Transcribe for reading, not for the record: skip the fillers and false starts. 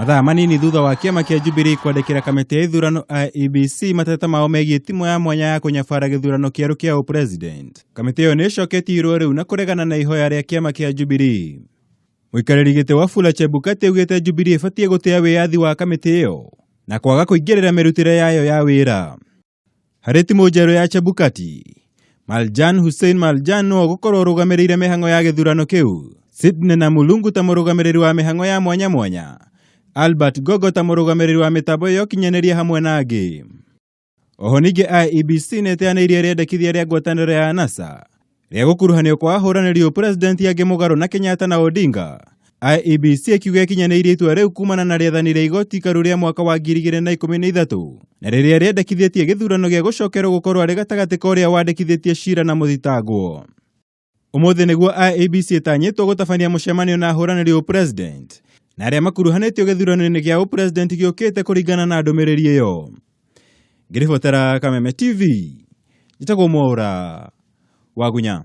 Mathaa manini thutha wa kĩama kĩa Jubilee kwandĩkĩra kamĩtĩ ya ithurano IEBC mateta mao megiĩ timũ ya mwanya ya kũnyabara gĩthurano kĩerũ kĩa ũpresident. Kamĩtĩ ĩyo nĩ ĩcoketie irũa rĩu na kũregana na ihoya rĩa kĩama kĩa Jubilee. Mũikarĩri gĩtĩ Wafula Chebukati augĩte Jubilee ĩbatiĩ gũtĩa wĩyathi wa kamĩtĩ ĩyo na kwaga kũingĩrĩra mĩrutĩre yayo ya wĩra. Harĩ timũ njerũ ya Chebukati, Marjan Hussein Marjan nĩwe ũgũkorwo ũrũgamĩrĩire mĩhang'o ya gĩthurano kĩu, Sydney na Mulungu ta mũrũgamĩrĩri wa mĩhang'o ya mwanya mwanya, Albert Gogo ta mũrũgamĩrĩri wa mĩtambo ya ũkinyanĩria hamwe na angĩ. Oho ningĩ IEBC nĩ ĩteanĩirie rĩendekithia rĩa ngwatanĩro ya NASA rĩa gũkuruhanio kwa ahũranĩri ũpresidenti angĩ mũgarũ na Kenyatta na Odinga. IEBC ĩkiuga ĩkinyanĩirie itua rĩu kumana na rĩathani rĩa igoti ikaru rĩa mwaka wa 2013 na rĩrĩa rĩendekithĩtie gĩthurano gĩa gũcokerwo gũkorwo arĩ gatagatĩ ka ũrĩa wandĩkithĩtie cira na mũthitangwo. Ũmũthĩ nĩguo IEBC ĩtanyĩtwo gũtabania mũcemanio na ahũranĩri ũpresident na arĩa makuruhanĩtio gĩthurano-inĩ gĩa ũpresident gĩũkĩte kũringana na ndũmĩrĩri ĩyo. Ngĩribotera Kameme TV, njĩtagwo Mwaũra Wagunya.